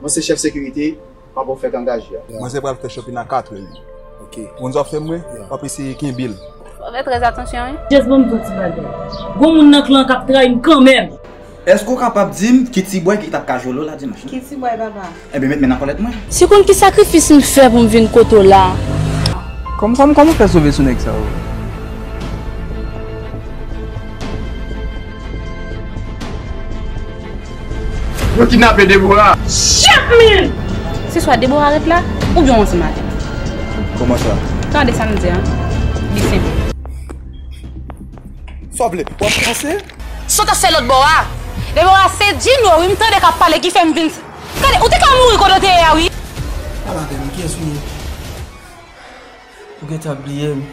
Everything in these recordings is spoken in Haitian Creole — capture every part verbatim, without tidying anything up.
Mwen se chèf sekirite, papa w fèk angaje a. Mwen se pral fè shopping a katrè. Ok. Moun sa w ap fè m, wi? W ap eseye kenbe l. Fò fè trè atansyon, wi. Just ban m di w ti bagay. Gon moun nan klan k ap trayi m kanmenm. Èske w kapab di m ki ti bwè ki t ap ka jwe w la dimanch lan? Ki ti bwè, papa? Ebyen, met men nan kòlèt mwen. Si w konn ki sakrifis m fè pou m vin kote w la. Kòman, kòman, kòman w fè sove sou nèg sa yo? Yo kidnape Deborah. Shit, man! Se swa Deborah ret la, oubyen w ansanm avè m. Kòman sa? Tande sa m di a. Li senp. Sa w vle? W ap pase? Sot ap fè lòt bò a. Deborah, se Djino, wi, m tande k ap pale ki fè m vin. Tande, ou te ka mouri kote w te ye a, wi. Pale avè m, kiyès ou ye? Ou gentan bliye m.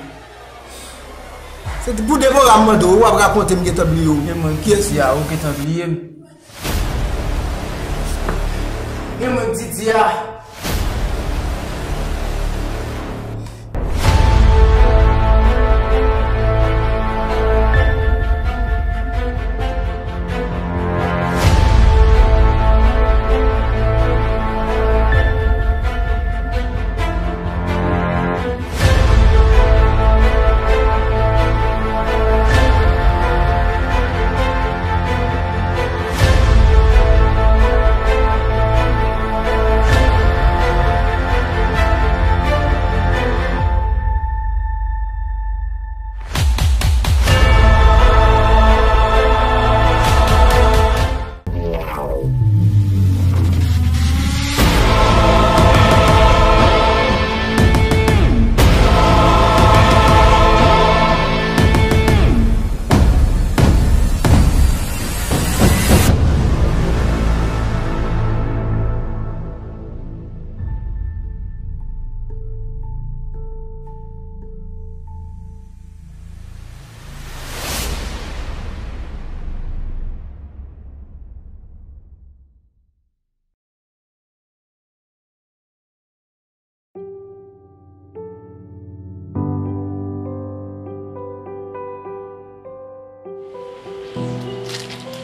Se pou Deborah m mande w, w ap rakonte m gentan bliye w. Men mwen, kiyès ou ye a, ou gentan bliye m. Men mwen, Didia.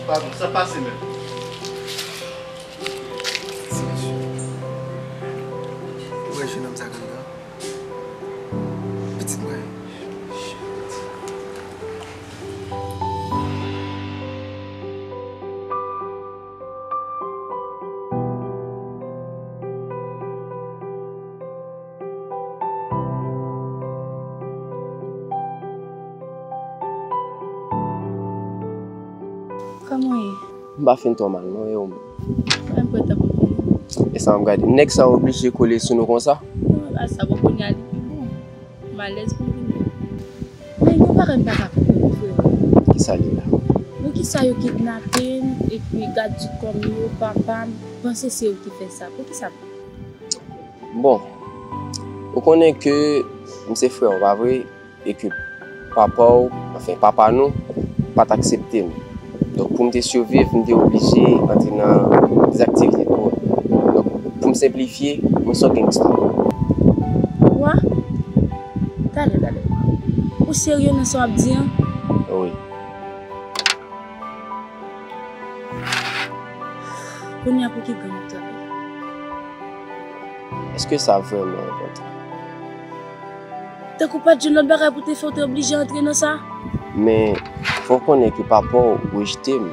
Padon, sa pase menm? Ou wè jenòm sa k anndan? Pitit mwen. Kòman w ye? M pa fin twò mal non, e ou menm? Mwen prèt pou m vini. E sa m gade, nèg sa oblije kole sou nou konsa? Non, e pa sa, bon, kounye a li pi bon. M alèz pou m vini. Men yon bagay m pa ka konprann, frè. Kisa li la? Poukisa yo kidnape m, epi gad di kò m yo, papa m, panse se yo ki fè sa? Poukisa? Bon, ou konnen ke m se frè w, pa vre? E ke papa w, anfen, papa nou, pa t aksepte m. Donk, pou m te siviv, m te oblije antre nan dèzaktivite pou, donk, pou m senplifye, mwen se yon gangsta. Wa? Talè, talè. Ou serye nan sa w ap di an? Wi. Kounye a pou ki gang w ap travay? Èske sa vrèman enpòtan? Tankou pa t jwenn lòt bagay pou te fè w te oblije antre nan sa? Men, fò w konnen ke papa w rejte m.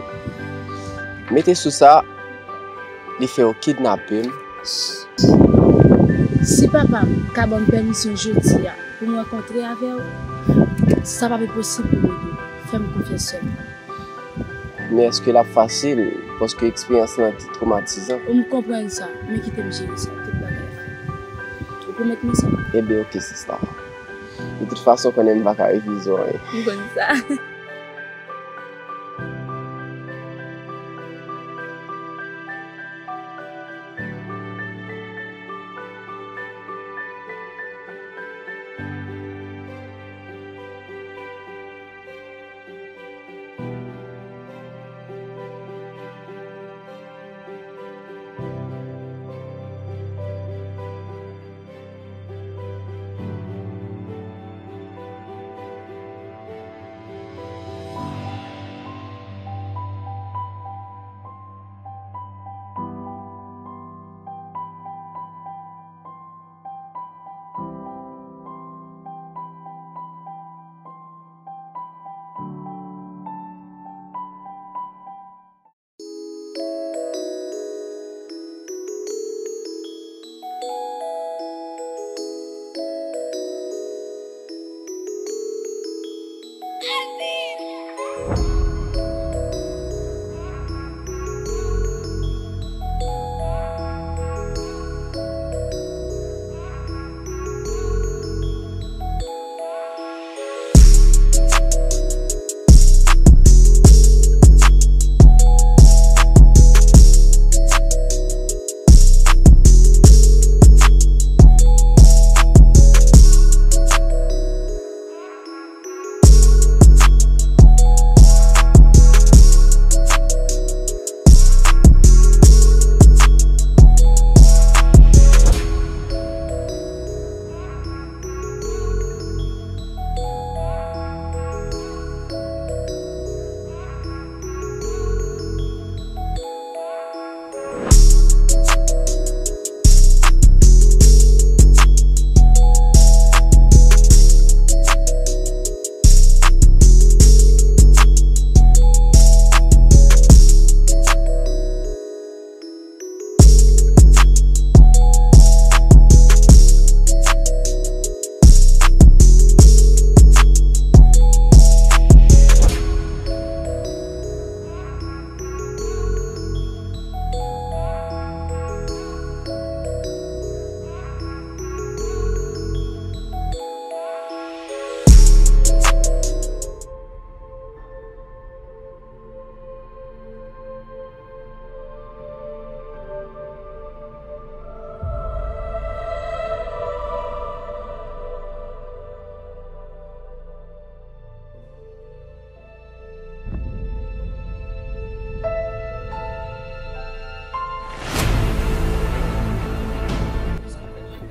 Mete sou sa, li fè yo kidnape m. Si papa m ka ban m pèmisyon jodi a pou m rankontre avè w, sa p ap enposib pou m ede w. Fè m konfyans sèlman. Men èske l ap fasil? Paske eksperyans lan te twomatizan. Ou m konprann sa, men kite m jere sa, tout bagay. Ou pwomèt mwen sa? Ebyen, oke, sista. De tout fason, konnen m pa ka refize w anyen. M konn sa.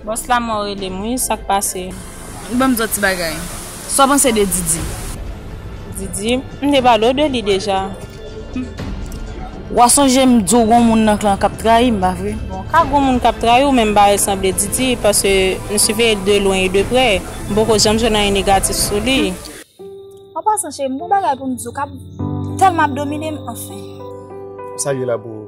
Bòs la mò rele m wi, sa k pase? Ban m di w ti bagay. Sa w panse de Didi? Didi? M te pale w de li deja. W a sonje m di w gon moun nan klan k ap trayi m, pa vre? Bon, ka gon moun k ap trayi w, men m pa resanble Didi, paske m siveye de lwen e de prè. M poko janm jwenn anyen negatif sou li. An pasan, cheri, m gon bagay pou m di w k ap tèlman ap domine m, anfen. Sa l ye la pou ou?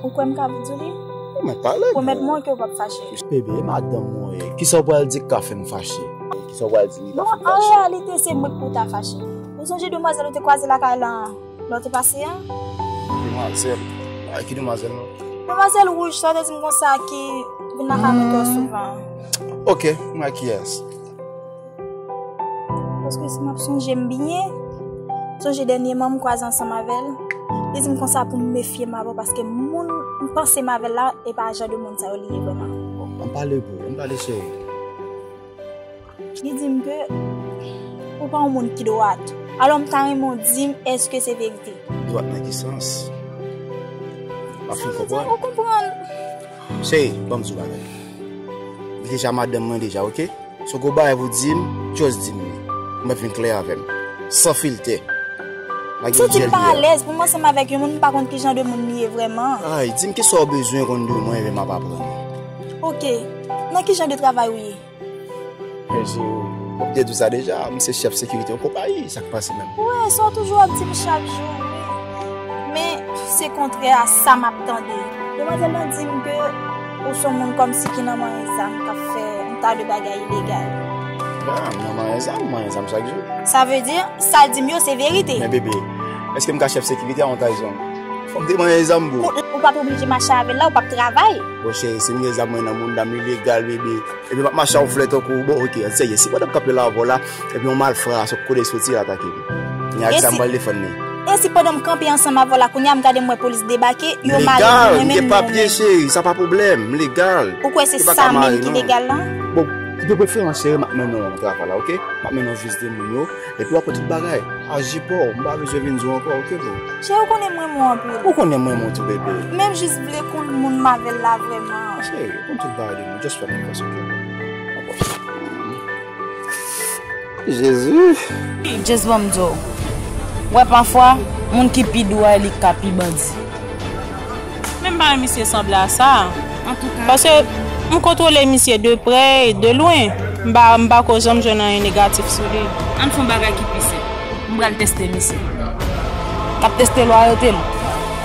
Ou kwè m ka di w li? Ou mèt pale. Pwomèt mwen ke w p ap fache. Bebe, e madanm mwen ye. Kisa w pral di k ka fè m fache? Kisa w pral di li ka fè m fache? Non, an reyalite, se mwen k pou ta fache. Ou sonje demwazèl ou te kwaze lakay la lè w te pase a? Demwazèl? Ay, ki demwazèl non? Demwazèl wouj, sa w te di m konsa ki vin lakay mwen twò souvan. Ok, m wè kiyès. Paske si m ap sonje m byen, sonje dènyèman m kwaze ansanm avè l, li di m konsa pou m mefye m avè w paske moun m panse m avè l la, e pa jan de moun sa yo li ye vrèman. Bon, ann pale bro, ann pale cheri. Li di m ke ou pa yon moun ki dwat. Alò m ta renmen w di m èske se verite. Dwat nan ki sans? M ap fin konprann. Ou konprann? Cheri, ban m di w bagay. Li deja madanm mwen deja, ok? Si w gon bagay pou di m, just di m li. Ou mèt vin klè avè m. San filtè. M santi m pa alèz pou m ansanm avèk yon moun m pa konn ki jan de moun li ye vrèman. Ay, di m kisa w bezwen konn de mwen, epi m ap aprann ou. Ok, nan ki jan de travay ou ye? Men cheri, m te di w sa deja, m se chèf sekirite yon konpayi, sa k pase menm? Ou wè, sa w toujou ap di m chak jou, wi. Men, se kontrè a sa m ap tande. Demwazèl lan di m ke ou se yon moun kòmsi ki nan manyen zam k ap fè yon ta de bagay ilegal. Ya, m nan manyen zam, m manyen zam chak jou. Sa vle di, sa l di m yo, se verite. Men bebe, èske m ka chèf sekirite a yon trayizon? Fò m te manyen zam, bro. Ou, ou p ap oblije mache avè l la, ou p ap travay. Bon, cheri, si m gen zam mwen nan mouda m, li legal, bebe. Epi m ap mache a yon flè tankou, bon, ok, an serye, si pandan m kanpe la avè w la, epi yon malfra sot kote soti atake m. Kounye a, kisa m pral defann li? E si pandan m kanpe ansanm avè w la, kounye a m gade m wè polis debake, yo mare m, mwen menm, mwen menm. Legal, m gen papye, cheri, sa pa pwoblèm, m legal. Ou kwè se sa menm ki legal la? Bon, de preferans, cheri, m ap mennen w nan travay la, ok? M ap mennen w vizite moun yo, epi w ap wè tout bagay. Aji pa w, m pa bezwen vin di w ankò, ok, bro? Cheri, ou konnen m renmen w anpil. Ou konnen m renmen w tou, bebe. Men m jis vle konn moun m avè l la vrèman. Cheri, ou konn tout bagay de nou, just fè m konfyans, ok? Jezi. Just ban m di w. Wè, pafwa, moun ki pi dou a, li ka pi bandi. Men m pa wè misye sanble a sa. Antouka. Paske m kontwole misye de prè e de lwen. M pa, m pa ko janm jwenn anyen negatif sou li. Ann fè yon bagay ki pi senp. M pral teste misye. N ap teste l, w arete l.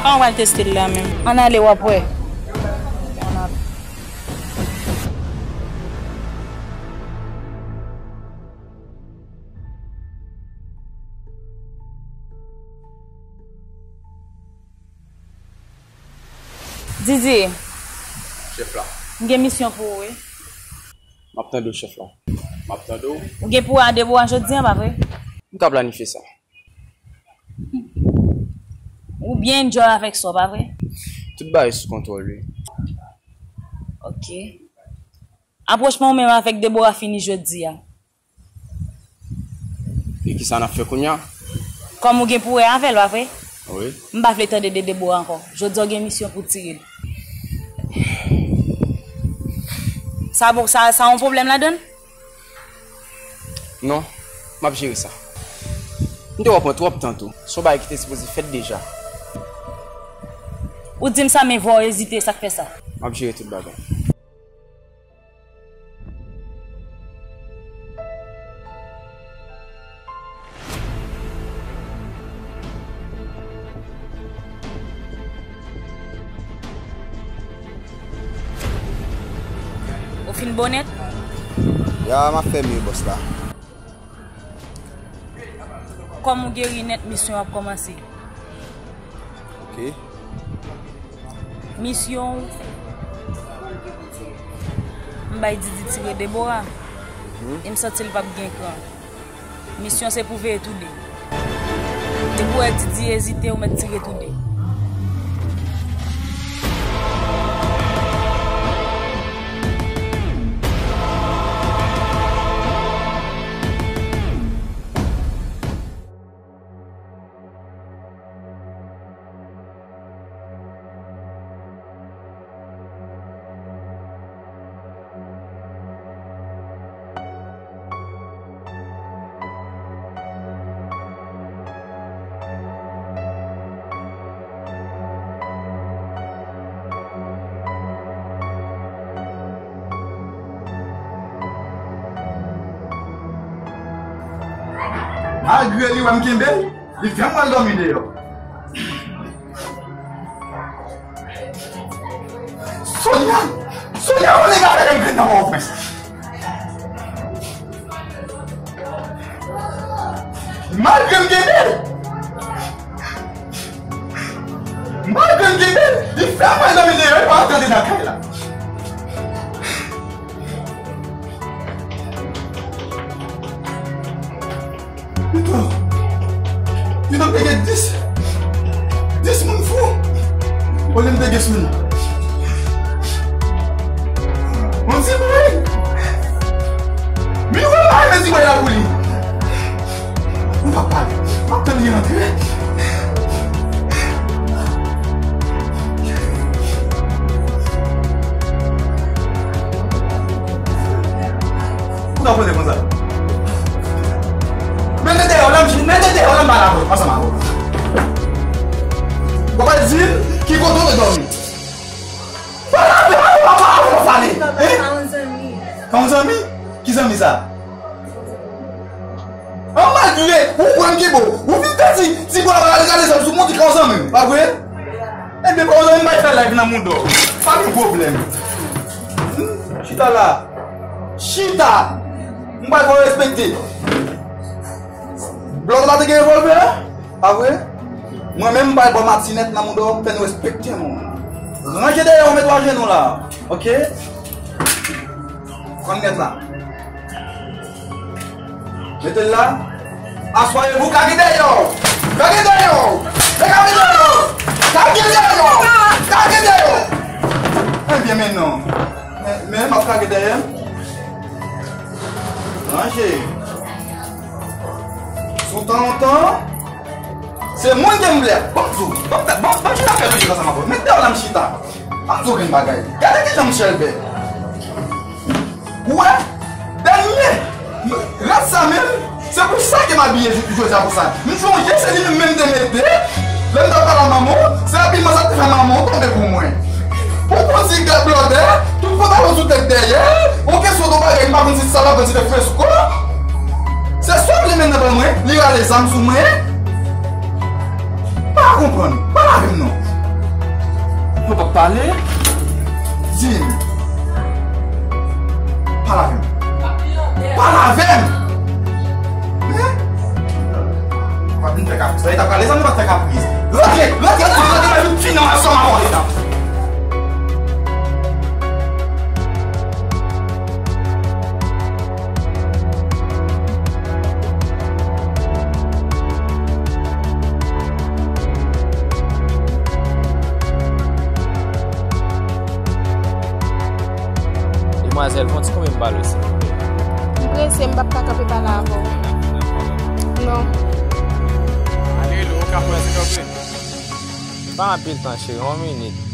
Kòman w pral teste l la menm? Ann ale, w ap wè. Ann ale. Didi. Chèf la. M gen misyon pou ou, wi. M ap tande w, chèf la. M ap tande w. Ou gen pou wè a Debora jodi a, pa vre? M ka planifye sa. Ou byen enjoy avèk sa, pa vre? Tout bagay sou kontwòl, wi. Ok. Apwochman w menm avèk Debora fini jodi a. E kisa n ap fè kounye a? Kòm ou gen pou wè avè l, pa vre? Wi. M pa vle tande de Debora ankò. Jodi a w gen misyon pou tire l. Sa bon, sa, sa yon pwoblèm ladan l? Non, m ap jere sa. M te wè w pran twòp tan tou. Se yon bagay ki te sipoze fèt deja. Ou di m sa, men vwa w ezite, sa k fè sa? M ap jere tout bagay. Ou fin bon nèt? Ya, m ap fè mye, bòs la. Kòm ou geri nèt, misyon ap kòmanse. Ok. Misyon ou. M bay Didi tire Debora. Mhm. E m santi l p ap gen kran. Misyon se pou veye toude. Depi w wè Didi ezite, ou mèt tire toude. Malgre li wè m kenbe l, li fè m al dòmi deyò. Sonia! Sonia, yon nèg avèk yon grenn nan Pòtoprens. Malgre m kenbe l, malgre m kenbe l, li fè m al dòmi deyò, li pa antre nan kay la. Pito, pito m te gen dis, dis moun fou olye m te gen sou li. Yon ti bway. Mil gòl pa renmen ti bway la pou li. M p ap pale. M ap tann li rantre. Ou ta konnen konsa. Mete deyò la, m jis mete deyò la, m pale avè w, ansanm avè w. Ou pa di m ki kote w te dòmi. Pale avè m, pale avè w, pale. Hein? Ka yon zanmi? Ki zanmi sa? An malgre ou kwè m ki bon, ou vin fè ti, ti bwa al gade zanmi sou moun, di ka yon zanmi m, pa vre? Ebyen, pa yon zanmi m, pa fè live nan moun dò. Pa gen pwoblèm. Hmm, chita la. Chita! M pral fè w respekte. Blòf la te gen revòlvè, pa vre? Mwen menm, m pral ba w matinèt nan moun dò, fè nou respekte nou. Ranje dèyè w, mete w ajenou la. Oke? Konn nèt la. Mete l la. Aswayevou, kage dèyè w. Kage dèyè w. Kage dèyè w. Kage dèyè w. Kage dèyè w. Ebyen, men non. Men, men, m ap kage dèyè m. Ranje. Sou tan lontan, se moun ke m vle. Ban m di w, ban m, ban m, ban m chita fè lojik ansanm avè w. Met deyò la, m chita. Ban m di w grenn bagay. Gade kijan m chèlbè. Ou wè? Dènye. Rad sa menm, se pou sa ke m abiye jodi a pou sa. M sonje se li menm menm te mete. Lè m t ap pale a manman w, se abiman sa k te fè manman w tonbe pou mwen. Ou konn si gad blòdè, tout pantalon sou tèt dèyè, ou kesyon de bagay, m pa konn si sa la konn si te fresko. Se sa w vle menm nan pran mwen, li rale zam sou mwen. Pa konprann, pale avè m non. Ou p ap pale? Di m. Pale avè m. Pale avè m! Hein? Ou pa vin fè kapriz. Sa e ta pale, sa nou pa fè kapriz. Rantre, rantre, rantre, rantre, pa vin fini ansanm avè w, leta. Demwazèl, fè yon ti kanpe m pale, silvouplè. M prese, m p ap ka kanpe pale avè w. Non. Ale, lè w ka pran, silvouplè. Pa anpil tan, cheri, yon minit.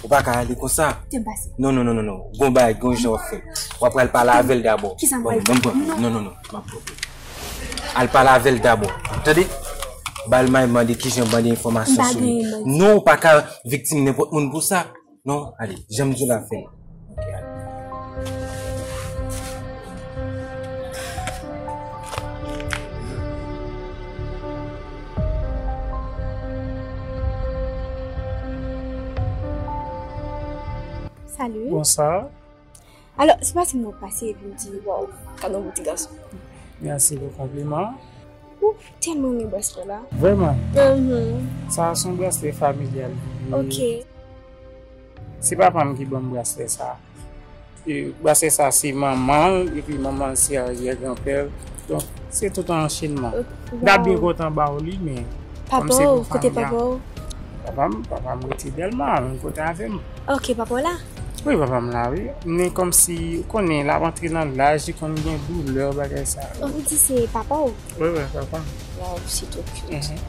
Ou pa ka ale konsa. Kite m pase. Non, non, non, non, non. Gon bagay, gon jan w ap fè. W ap pral pale avè l dabò. Kisa m pral fè? Ban m pran. Non, non, non, non. M ap pran. Al pale avè l dabò. Tande? Ba l may mande kijan mande enfòmasyon sou li. Non, ou pa ka viktim nenpòt moun pou sa. Non, ale, jan m di w la fè. Ok, ale. Salut. Bonsoir. Alò, se pa ti mwen pase epi m di, waw, gade yon bon ti gason. Mèsi pou konpliman. Ou tèlman renmen braslè la. Vrèman? Mhm. Sa a se yon braslè familyal. Ok. Se papa m ki ban m braslè sa a. E, paske sa se manman l, epi manman l se aryè granpè l. Donk, se tout yon anchenman. M ta byen kontan ba w li, men kòm se pou fanmi an. Papa w, kote papa w? Papa m, papa m rete Dèlma, menm kote avè m. Ok, papa w la? Wi, papa m la, wi. Men kòmsi, ou konnen, l ap antre nan laj, li konn gen doulè, bagay sa yo. Ou di se papa w? Wi, wi, papa m. Waw, se twò cute.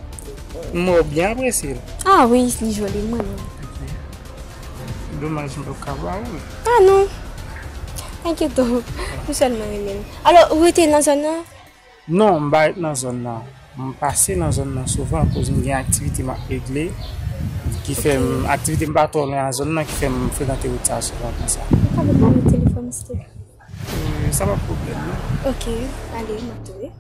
M wè w byen apresye l. Ah wi, li joli, m renmen l. Ok. Domaj m p ap ka ba ou l. Ah non. Enkyèt w, m sèlman renmen l. Alò, ou rete nan zòn nan? Non, m pa ret nan zòn nan. M pase nan zòn nan souvan akoz m gen aktivite m ap regle, ki fè m, aktivite m pa twò lwen a zòn nan, ki fè m frekante wout sa a souvan konsa. Ou ka ban mwen telefòn, silvouplè? Euh, sa pa pwoblèm, non. Ok, ale, m ap tou.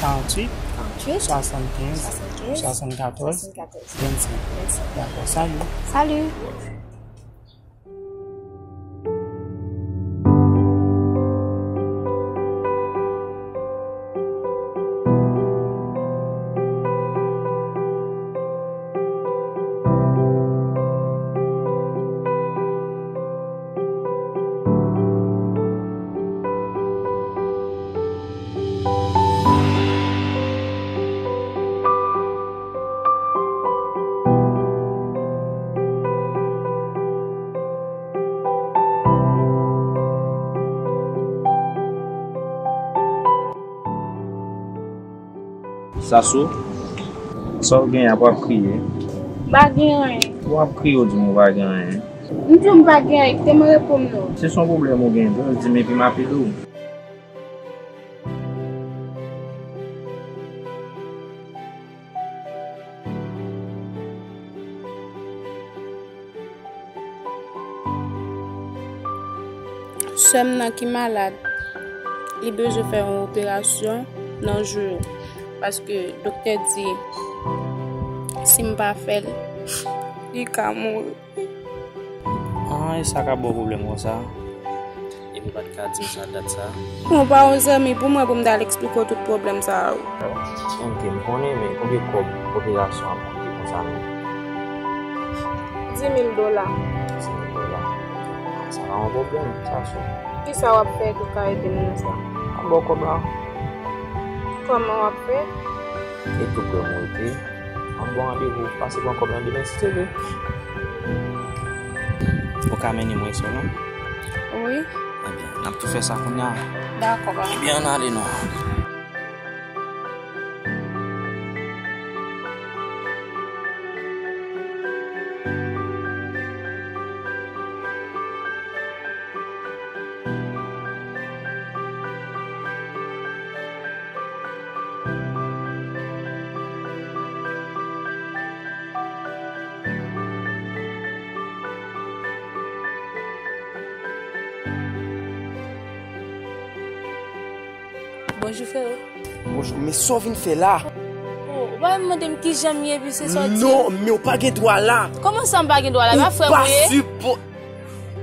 Karanntuit, karanntuit, swasannkenz, swasannkenz, swasannkatòz, swasannkatòz, vennsenk. Vennsenk. Dakò, salut. Salut. Sasou, sa w genyen ap w ap kriye? M pa gen anyen. W ap kriye, w di m ou pa gen anyen. M di w m pa gen anyen, kite m repo m non. Si se yon pwoblèm ou gen, jis di m epi m ap ede w. Sè m nan ki malad, li bezwen fè yon operasyon nan jou yo, paske doktè di si m pa fè l, li ka mouri. Ah, e sa k ap ba w pwoblèm konsa? Epi w pa t ka di m sa dat sa? Bon, pa yon zanmi pou mwen pou m t al eksplike w tout pwoblèm sa yo. Ok, m konnen, men konbyen kòb operasyon ap koute konsa menm? Di mil dola. Di mil dola? Sa pa yon pwoblèm, sa sou. Kisa w ap fè ki w ka ede m nan sa? M ap ba w kòb la. Kòman w ap fè? E tou prè mwen rete. An bon randevou, pase pran kòb nan demen si te vle. Ou ka mennen mwen sou non? Wi. Ebyen, n ap tou fè sa kounye a. Dakò, papa. Ebyen, ann ale non. Bonjou, freo. Bonjou, men sa w vin fè la? Oh, ou pa menm mande m kijan m ye, epi se sa w di? Non, men w pa gen dwa la. Kòman sa m pa gen dwa la? E pa frè m ou ye?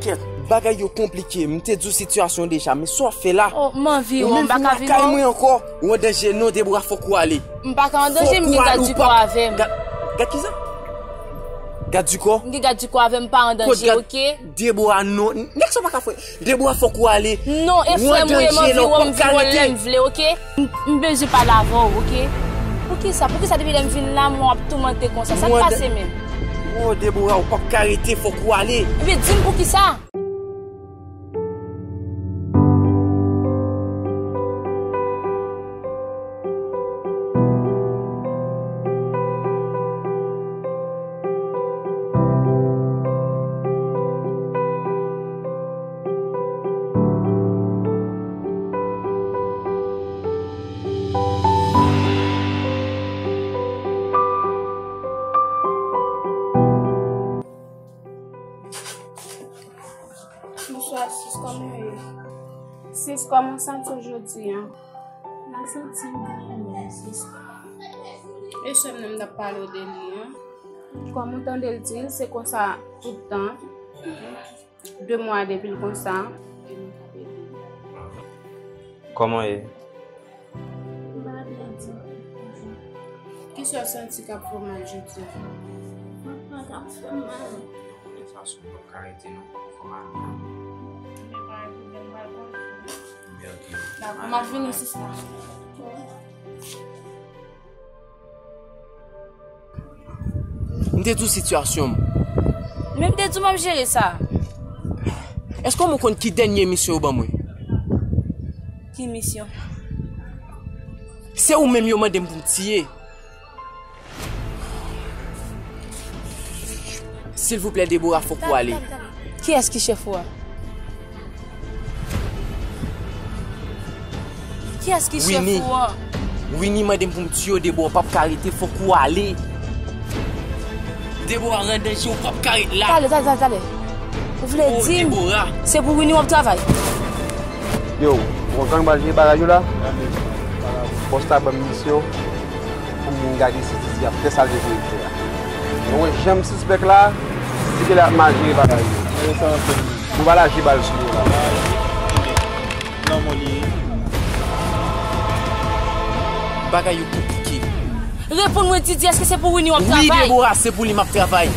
Kèt, bagay yo konplike. M te di w sitiyasyon deja, men sa w ap fè la? Oh, m anvi wè w, m pa ka vin wè w. Ou menm vin lakay mwen ankò. Ou an danje non, Debora, fòk ou ale. M pa ka an danje, m gen gad di kò avè m. Gad, gad kisa? Gad di kò? M gen gad di kò avè m, pa an danje, oke? Debora, non. Nèg sa pa ka fè. Debora, fòk ou ale. Non, e frè m ou ye, m anvi wè w, m vin wè w lè m vle, oke? M, m bezwen pale avè w, oke? Poukisa? Poukisa depi lè m vin la, mwen w ap toumante konsa? Sa k pase menm? Oh, Debora, ou p ap ka rete, fòk ou ale. Ebyen, di m poukisa? Bonswa, sis, kòman w ye? Sis, kòman w santi w jodi a? Mwen santi m byen, sis. E sè m nan m t ap pale w de li an. Kòm ou tande l di l, se konsa tout tan. De mwa depi l konsa. Kòman w ye? M pa byen ditou. Kisa w santi k ap fè w mal jodi a? Papa, k ap fè m mal. Sa sou, w p ap ka rete non. Fò m ale. Dakò, m ap vini, sista. M te di w sitiyasyon m. Men m te di w m ap jere sa. Èske w konn ki dènye misyon yo ban mwen? Ki misyon? Se ou menm yo mande m pou m tiye. Silvouplè, Debora, fòk ou ale. Kiyès ki chèf ou a? Kiyès ki chèf ou a? Winnie mande m pou m tiye w, Debora, w p ap ka rete, fòk ou ale. Debora, w an danje, w p ap ka ret la. Talè, talè, talè, talè. Ou vle di m se pou Winnie w ap travay? Yo, bon, gang pral jere bagay yo la. Bòs la ban m misyon pou m vin gade si Didi ap fè sa l te voye l fè a. Mwen wè jan m sispèk la, Didi genlè ap mal jere bagay yo. Nou pa lage bal sou yo la. Bagay yo konplike. Reponn mwen, Didi, èske se pou Winnie w ap travay? Wi, Debora, se pou li m ap travay.